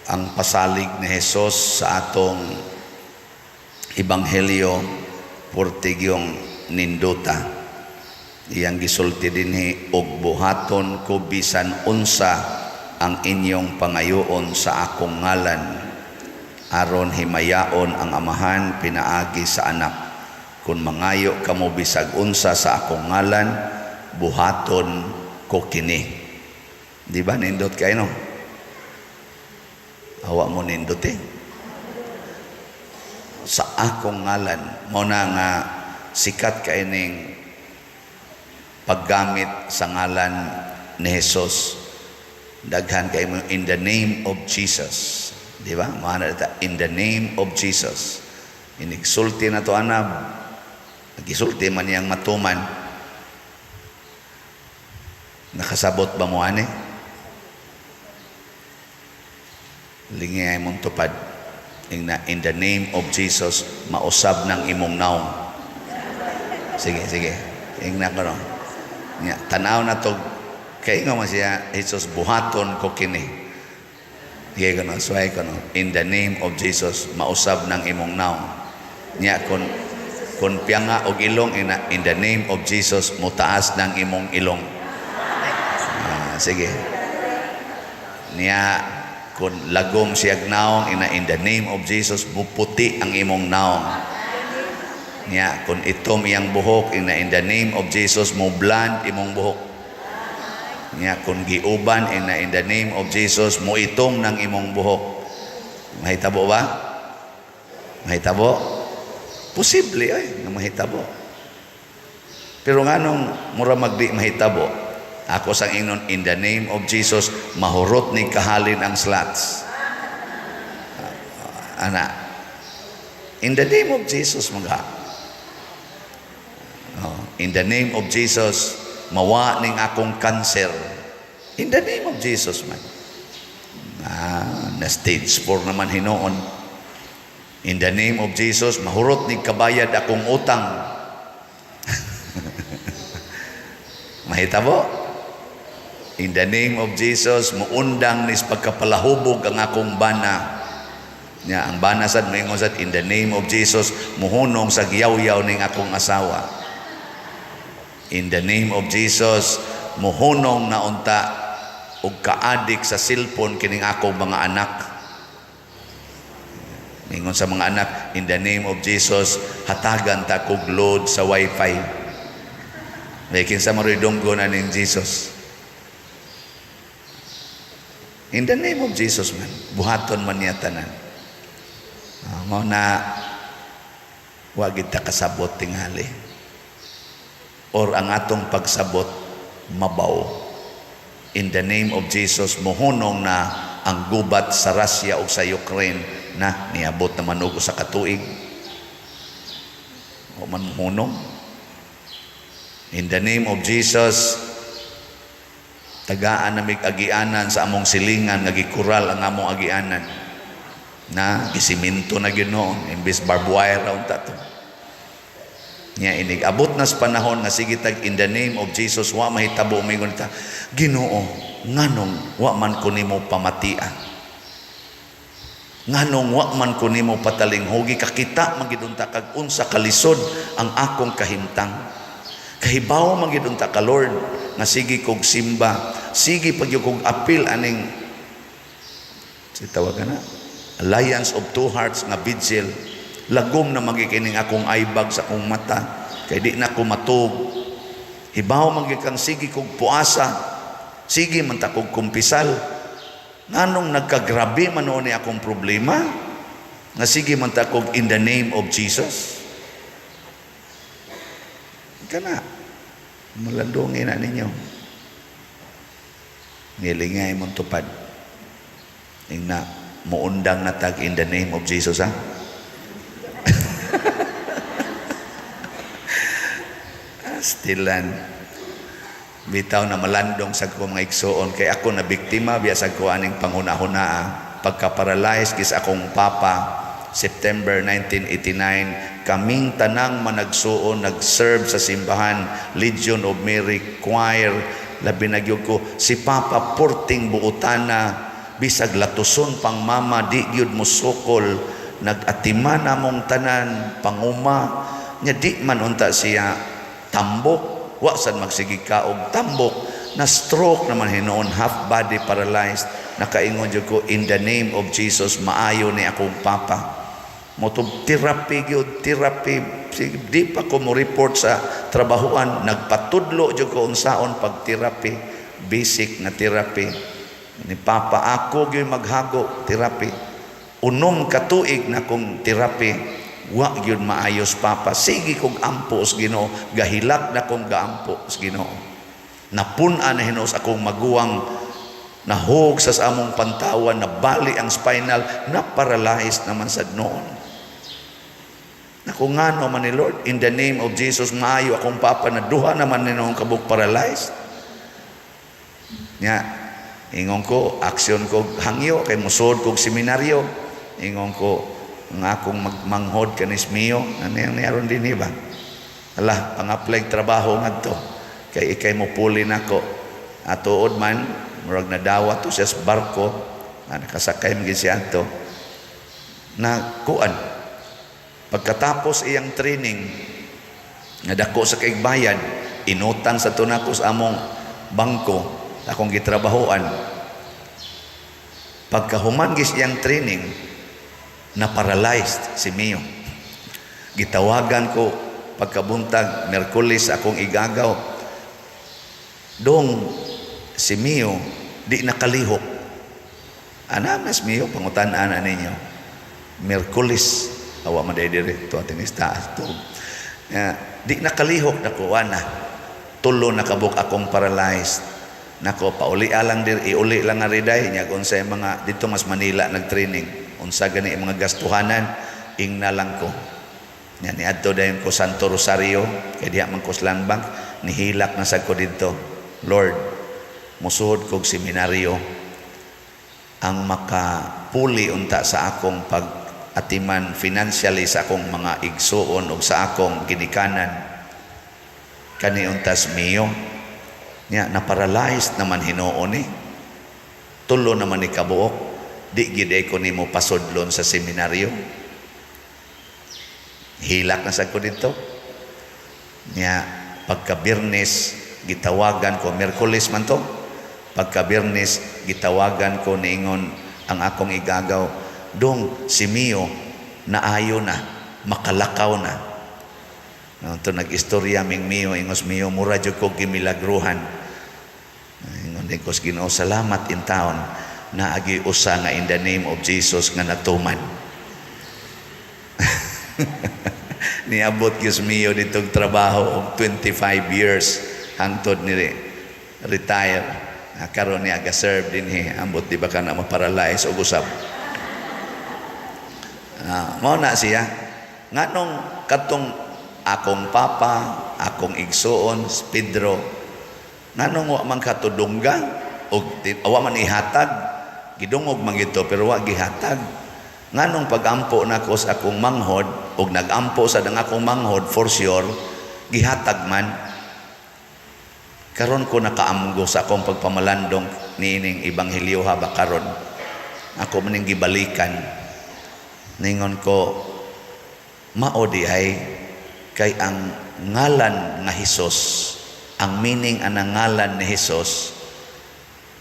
Ang pasalig ni Jesus sa atong ebanghelyo purtig yung ninduta. Iyang gisulti dinhi, "Ug buhaton ko bisan unsa ang inyong pangayoon sa akong ngalan, aron himayaon ang Amahan pinaagi sa Anak. Kung mangayo kamo bisag unsa sa akong ngalan, buhaton ko kini." Di ba nindot kay, no? Awa mo nindot eh. Sa akong ngalan. Mao na nga sikat kay ning paggamit sa ngalan ni Jesus. Daghan kay mo "in the name of Jesus." Di ba? Mao na "in the name of Jesus." Inigsulti na to anab. Nagisulti man niyang matuman. Nakasabot ba mo ani? Lingay mong tupad. Ingna, "In the name of Jesus, mausab ng imong naong." Sige, sige. Ingna ko, no. Nya, tanaw na to, kay nga man siya, Jesus, "Buhaton ko kini." Sige ko no, suway ko no. "In the name of Jesus, mausab ng imong naong." Nya, kung piyanga og ilong, ina, "In the name of Jesus, mutaas ng imong ilong." Ah, sige. Niya, kung lagom siyag naong, ina, "In the name of Jesus, muputi ang imong naong." Niya, kung itom iyang buhok, ina, "In the name of Jesus, mo blonde imong buhok." Niya, kung giuban, ina, "In the name of Jesus, mo itom ng imong buhok." Mahitabo ba? Mahitabo? Posible ay, nga mahitabo. Pero nganong mura magdi mahitabo? Ako sang ingnon, "In the name of Jesus, mahurot ni kahalin ang slots." Ana. In the name of Jesus, mga. Oh, "In the name of Jesus, mawa ning akong cancer." In the name of Jesus man. Ah, na stage 4 naman hinuon. "In the name of Jesus, mahurot ni kabayad akong utang." Mahitabo? "In the name of Jesus, muundang nis pagkapalahubog ang akong bana." Nya, ang bana sad moingon sad, "In the name of Jesus, muhunong sa giyaw-yaw ning akong asawa." "In the name of Jesus, muhunong na unta og kaadik sa cellphone kining akong mga anak." Mingon sa mga anak, "In the name of Jesus, hatagan ta kog load sa wifi." May kinsa maroy dunggo na ning Jesus. In the name of Jesus man, buhaton man niya tanan. Mao na wa gid ta kasabot tingali. Or ang atong pagsabot mabaw. "In the name of Jesus, muhunong na ang gubat sa Russia o sa Ukraine," na niabot naman og sa katuig. O man muhunong. "In the name of Jesus, tagaan namig agianan sa among silingan nga gikural ang among agianan." Na gisiminto na gyud noon imbes barbed wire ra unta to. Nya inig abot na sa panahon nga sige tag "in the name of Jesus," wa mahitabo, mingon ta, "Ginoo, nganong wa man ko nimo pamatia? Nganong wa man ko nimo patalinghugi? Kakita man gid unta kag unsa kalisod ang akong kahimtang. Kahibaw man gid unta ka, Lord, nga sige kog simba, sige pag kog apil aning si tawag na Alliance of Two Hearts nga vigil. Lagom na magikining akong eyebag sa akong mata kay di na ko matug. Hibaw man gyud kang sige kog puasa, sige man ta kog kumpisal. Nganong nagkagrabe man ni akong problema nga sige man ta kog 'in the name of Jesus'?" Kana malandungin na ninyo. Nilingay mong tupad. Ingna, muundang na tag "in the name of Jesus," ha. Stilan bitaw na malandong sa ko, mga igsuon, kay ako na biktima biya sa ko aning panghuna-huna. Pagka-paralyze kis akong papa September 1989, kaming tanang managsuon nag-serve sa simbahan, Legion of Mary Choir, labi na gyud ko. Si Papa porting buotana. Bisag latuson pang mama, di gyud mosukol. Nag-atiman among tanan, panguma nya, di man unta siya tambok, wa sad magsige kaog tambok. Na stroke naman hinuon, half body paralyzed. Nakaingon jud ko, "In the name of Jesus, maayo ni akong papa." Moto therapy gyud, therapy. Sige, di pa ko mo report sa trabahuan, nagpatudlo jud ko unsaon pag therapy, basic na therapy. Ni papa, ako gyud maghago therapy. 6 ka tuig na kong therapy, wa gyud maayos papa. Sige kog ampo sa Ginoo, gahilak na kong gaampo sa Ginoo. Napun-an na hinuon sa akong maguwang, nahug sa among pantawan, nabali ang spinal, na paralyzed naman sad noon. Naku, ngano man ni Lord, in the name of Jesus, maayo akong papa, na duha naman ni noong kabuk paralyzed. Nya, ingon ko, aksyon ko hangyo, kay musod kog seminaryo. Ingon ko, ang akong magmanghod kanis Mio, ano yung niyaron din ba? Ala, pang-apply trabaho ngadto. Kay ikay mo puli nako. Atuod man, murag nadawa to siya sa barko, na nakasakay man siya ato. Na kuan, pagkatapos iyang training, nga dako sa kaigbayad, inutang sa tunako sa among bangko, akong gitrabahoan. Pagkahuman gis iyang training, na paralyzed si Mio. Gitawagan ko pagkabuntag, Merkulis, akong igagaw. "Dong, si Mio, di nakalihok." Ana mas Mio, pangutan-an ninyo. Merkulis, awa man day diri to ating taas to. Ya, di nakalihok. Nakuha na. Tulo na kabuk akong paralyzed. Nako, pauli lang dir, iuli lang nga riday nya unsay mga dito mas Manila nag-training. Unsa gani ang mga gastuhanan, ingna lang ko. Nya niadto dayon ko Santo Rosario kay diha man ko sa Land Bank, nihilak na sad ko didto. "Lord, musuhod kog seminaryo, ang makapuli unta sa akong pag atiman financially sa akong mga igsuon o sa akong ginikanan kani untas Mio." Nya na paralyzed naman hinuon ni, tulo naman ni kabuok, di gid ko nimo pasudlon sa seminaryo. Hilak na sad ko dito. Nya pagka Biyernes gitawagan ko, Miyerkules man to, pagka Biyernes gitawagan ko, niingon ang akong igagaw, "Dong, si Mio naayo na, makalakaw na." No, to nag-istorya ming Mio, ingos Mio, "Mura jud ko gimilagruhan." Ingon din ko sa Ginoo, "Salamat in taon naagi usa nga in the name of Jesus nga natuman." Niabot gyud Mio ditong trabaho og 25 years hangtod ni retire. Ah, karon niya ga-serve dinhi, ambot di ba ka na ma-paralyze og usab. Ah, mao na siya. Nganong katong akong papa, akong igsuon, si Pedro, nganong wa man katudungga og wa man ihatag, gidungog man gito pero wa gihatag? Nganong pagampo nako sa akong manghod og nagampo sa ang akong manghod, for sure gihatag man? Karon ko nakaamgo sa akong pagpamalandong niining ebanghelyo haba karon. Ako maning gibalikan. Ningon ko, mao di ay kay ang ngalan nga Hesus, ang meaning anang ngalan ni Hesus,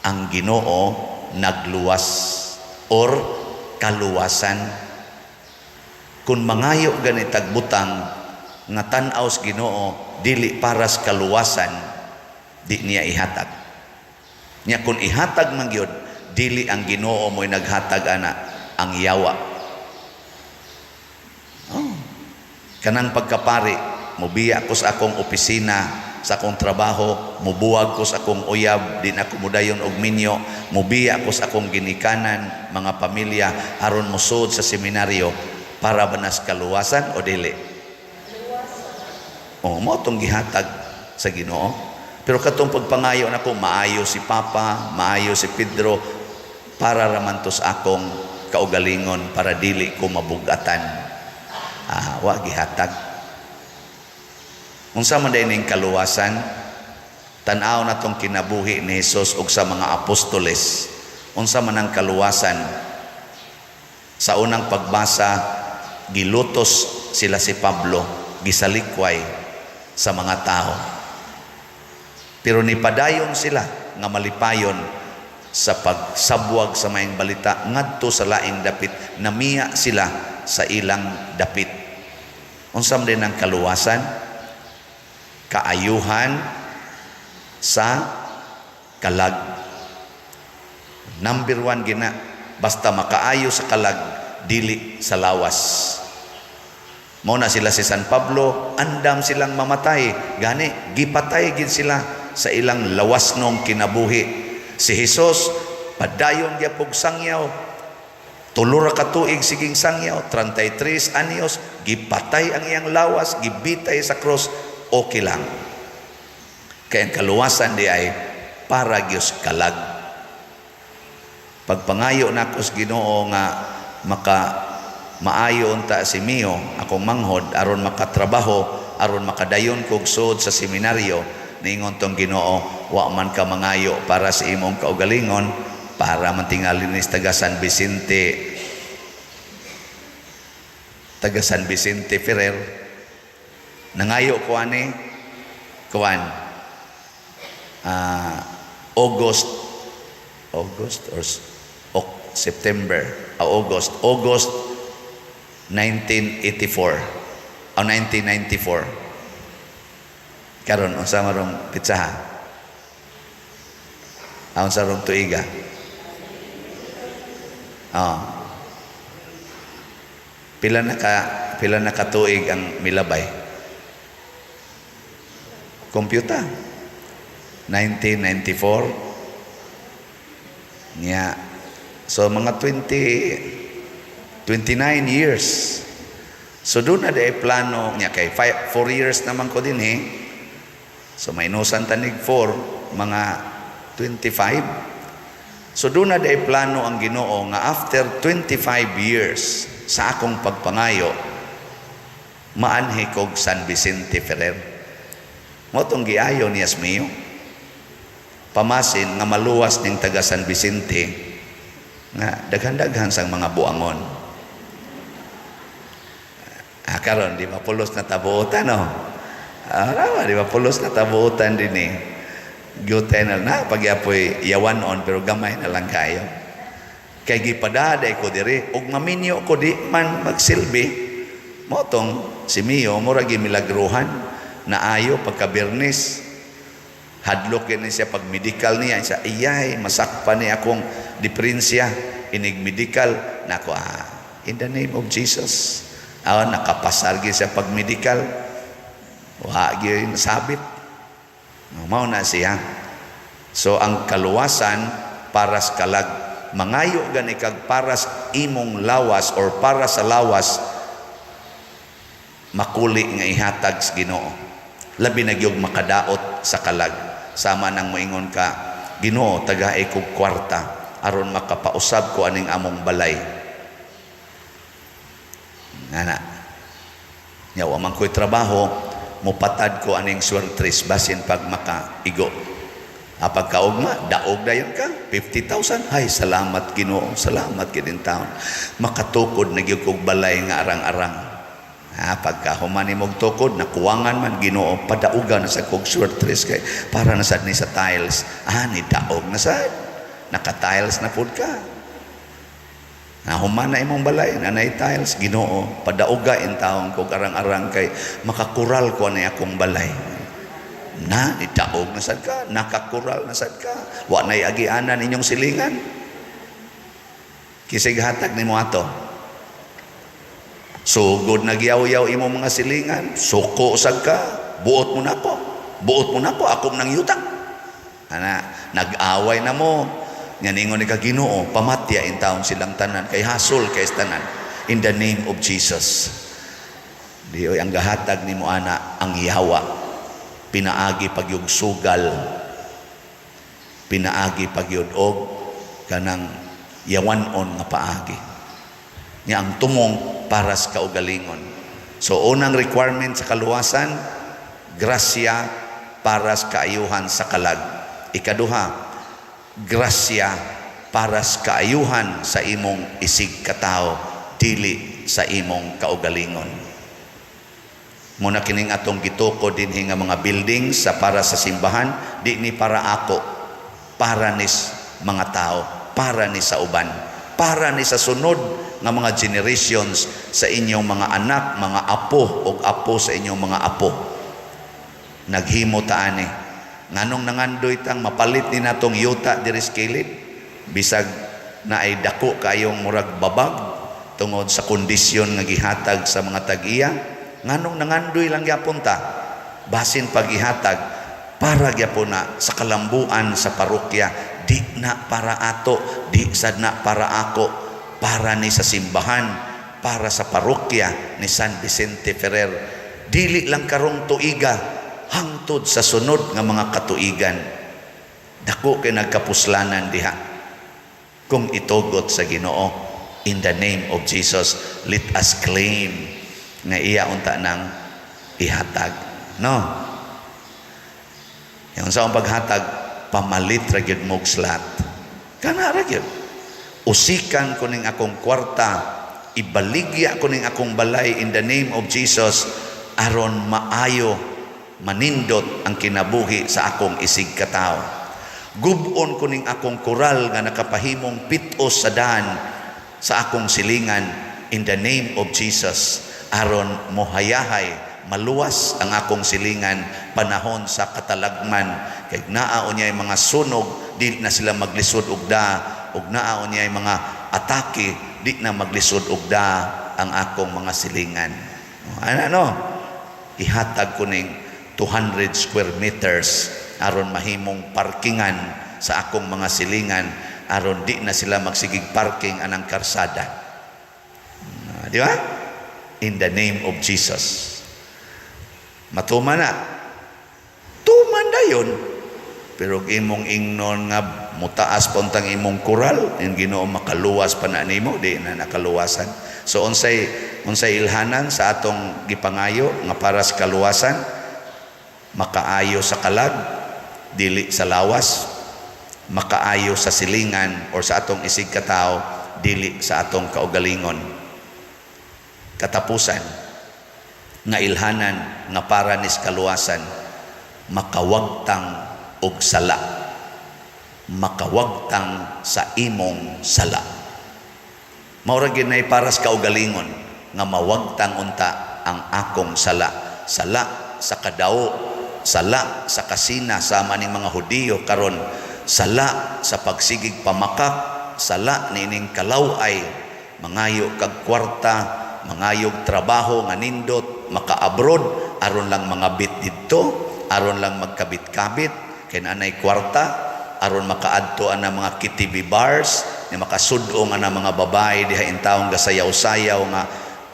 ang Ginoo nagluwas or kaluwasan. Kung mangayo ganitag butang nga tan-aw sa Ginoo dili para sa kaluwasan, di niya ihatag. Nya kung ihatag man gyud, dili ang Ginoo mo'y naghatag ana, ang yawa. Oh. Kanang pagkapari, mubiya ko sa akong opisina, sa akong trabaho, mubuwag ko sa akong uyab, di na ako mudayon og minyo, mubiya ko sa akong ginikanan, mga pamilya, aron musod sa seminaryo, para ba nas kaluwasan o dili? Oh, mo tong gihatag sa Ginoo. Pero katong pagpangayo nako, maayo si Papa, maayo si Pedro, para raman to sa akong kaugalingon, para dili ko mabugatan. Ah, wa gihatag. Unsa man day ning kaluwasan? Tan-aw na tong kinabuhi ni Jesus ug sa mga apostoles. Unsa man ang kaluwasan? Sa unang pagbasa, gilutos sila si Pablo, gisalikway sa mga tao. Pero nipadayon sila nga malipayon sa pagsabwag sa maayong balita ngadto sa laing dapit, namiya sila sa ilang dapit. Unsa man din ang kaluwasan? Kaayuhan sa kalag. Number one gina, basta makaayo sa kalag, dili sa lawas. Mao na sila si San Pablo, andam silang mamatay. Gani, gipatay gid sila sa ilang lawas nong kinabuhi. Si Jesus, padayon gyapog sangyaw. 3 ra ka tuig siging sangyaw, 33 anyos, gipatay ang iyang lawas, gibitay sa cross, okay lang. Kaya ang kaluwasan di ay para gyud kalag. Pagpangayo nako sa Ginoo nga maka maayo unta si Mio, akong manghod, aron makatrabaho, aron makadayon kog suod sa seminaryo, niingon tong Ginoo, "Wa man ka mangayo para sa imong kaugalingon, para man tingali ni taga San Vicente, taga San Vicente Ferrer." Nangayo ko ani kuan August or September, August, August 1984 o 1994. Karon, unsa marong pitsaha? Unsa rong tuiga? Oh. Pila na ka tuig ang milabay? Computer. 1994. Nya. So mga 20 29 years. So doon na di plano niya kay 4 years naman ko din eh. So minusan tanig 4, mga 25. So doon na di plano ang Ginoo nga after 25 years sa akong pagpangayo, maanhi kog San Vicente Ferrer. Mao tong giayo ni Asmio. Pamasin nga maluwas ning taga San Vicente nga daghan-daghan sang mga buangon. Ah, karon di ba pulos na tabuotan, no? Ah, rawa, di ba pulos na tabuotan din eh. Gyutay na na pagyapoy yawan on, pero gamay na lang kayo. Kay gipadaday ko diri ug maminyo ko, di man magsilbi. Mao tong si Mio, mura gi milagruhan na ayo pagka Biyernes. Hadlok ni siya pag medical niya siya, iyay masakpan ni akong diferensya inig medical nako. Ah, in the name of Jesus. Ah, nakapasar gyud siya pag medical, wa gyud nasabit. Mao na siya. So ang kaluwasan para sa kalag. Mangayo gani kag para sa imong lawas or para sa lawas, makuli nga ihatag sa Ginoo. Labi na gyud makadaot sa kalag. Sama nang moingon ka, "Ginoo, tagai kog kwarta aron makapausab ko aning among balay." Ngana. Nya wa man ko'y trabaho, mupatad ko aning swertres basin pag makaigo. Ah, pagkaugma, daog dayon ka, 50,000. Hay, salamat Ginoo, salamat gid taon. Makatukod na gyud kog balay nga arang-arang. Ha, pagka human nimog tukod, nakuwangan man, "Ginoo, padaugan na sa kog swertres kay para na sad ni sa tiles." Ah, ni daog na sad. Naka-tiles na pud ka. Nahuman na imong balay, nanay tiles, "Ginoo, padauga in taon kog arang-arang kay makakural ko ani akong balay." Na, nidaog na sad ka, nakakural na sad ka. Wa na'y agianan inyong silingan. Kisig hatag nimo ato. Sugod nagyaw-yaw imo mga silingan, suko sad ka, "Buot mo nako. Buot mo nako, akong nang yuta." Ana, nag-away na mo. Nga ningon ni ka, "Ginoo, pamatya in taon silang tanan kay hasol kay tanan in the name of Jesus." Di oy, ang gahatag nimo ana ang yawa. Pinaagi pagyug sugal. Pinaagi pagyud og kanang yawan-on nga paagi. Nga ang tumong para sa kaugalingon. So unang requirement sa kaluwasan, grasya para sa kaayuhan sa kalag. Ikaduha, grasya para sa kaayuhan sa imong isig katawo, dili sa imong kaugalingon. Muna kining atong gituko dinhi nga mga buildings sa para sa simbahan, di ni para ako, para nis mga tao, para ni sa uban, para ni sa sunod nga mga generations, sa inyong mga anak, mga apo ug apo sa inyong mga apo. Naghimo ta ani. Nganong nangandoy tang mapalit ni natong yuta diri sa kilid, bisag naay dako kayong murag babag tungod sa kondisyon nga gihatag sa mga tag-iya? Nganong nangandoy lang gyapon ta basin pag-ihatag? Para gyapon na sa kalambuan sa parokya. Di na para ato, di sad na para ako, para ni sa simbahan, para sa parokya ni San Vicente Ferrer, dili lang karong tuiga, hangtod sa sunod nga mga katuigan. Dako kay nagkapuslanan diha kung itugot sa Ginoo. In the name of Jesus, let us claim nga iya unta nang ihatag, no? Yung sa akong paghatag, pamalit ra gyud mo'g slot. Kana ra gyud. Usikan ko ning akong kwarta, ibaligya ko ning akong balay in the name of Jesus aron maayo, manindot ang kinabuhi sa akong isig katawo. Gub-on ko ning akong koral nga nakapahimong pitos sa daan sa akong silingan in the name of Jesus aron mohayahay, maluwas ang akong silingan panahon sa katalagman, kay naa unyay mga sunog, di na sila maglisod og da, ug naa unyay mga atake, di na maglisod og da ang akong mga silingan. Ano, ano? Ihatag ko ning 200 square meters aron mahimong parkingan sa akong mga silingan, aron di na sila magsigig parking anang karsada. Ah, di ba? In the name of Jesus. Matuman na. Tuman na yun. Pero imong ingnon nga mutaas pontang imong koral, yung Ginoo makaluwas pa na nimo, di na nakaluwasan. So unsay ilhanan sa atong gipangayo nga para sa kaluwasan? Makaayo sa kalag, dili sa lawas, makaayo sa silingan or sa atong isig katao, dili sa atong kaugalingon. Katapusan nga ilhanan nga para nis kaluwasan: makawagtang og sala, makawagtang sa imong sala. Mao ra gyud nay para sa kaugalingon nga mawagtang unta ang akong sala, sala sa kadao, sala sa kasina sama ning mga Hudiyo karon, sala sa pagsigig pamakak, sala nining kalaway, mangayo kag kwarta, mangayog trabaho nga nindot, maka-abroad aron lang mga bit didto, aron lang magkabit-kabit kay naanay kwarta, aron makaadto ana mga KTV bars ni makasud-ong ana mga babae diha intawong gasayaw-sayaw nga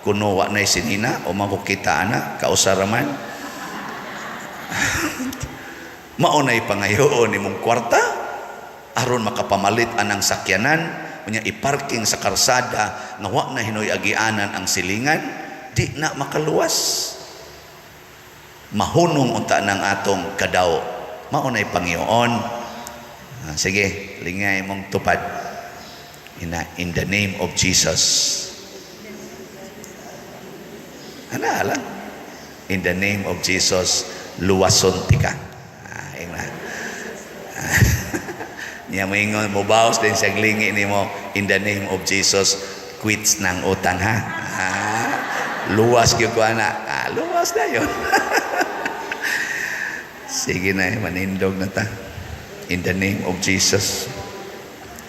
kuno wa nay sinina o makukita ana kausa ra man. Mao nay pangayoon nimong kwarta aron makapamalit anang sakyanan, unya iparking sa karsada nga wa na hinoy agianan ang silingan. Di na makaluwas. Mahunong unta ng atong kadaw. Mao nay pangayoon. Ah, sige, lingay mong tupad. In the name of Jesus. Ana lang. In the name of Jesus, luwason tika. Ah, ingna. Niya moingon, mobawas din siya lingi nimo, "In the name of Jesus, quits ng utang ha." Ah, luwas gyud ko ana. Ah, luwas na yun. Sige na, manindog na ta. In the name of Jesus.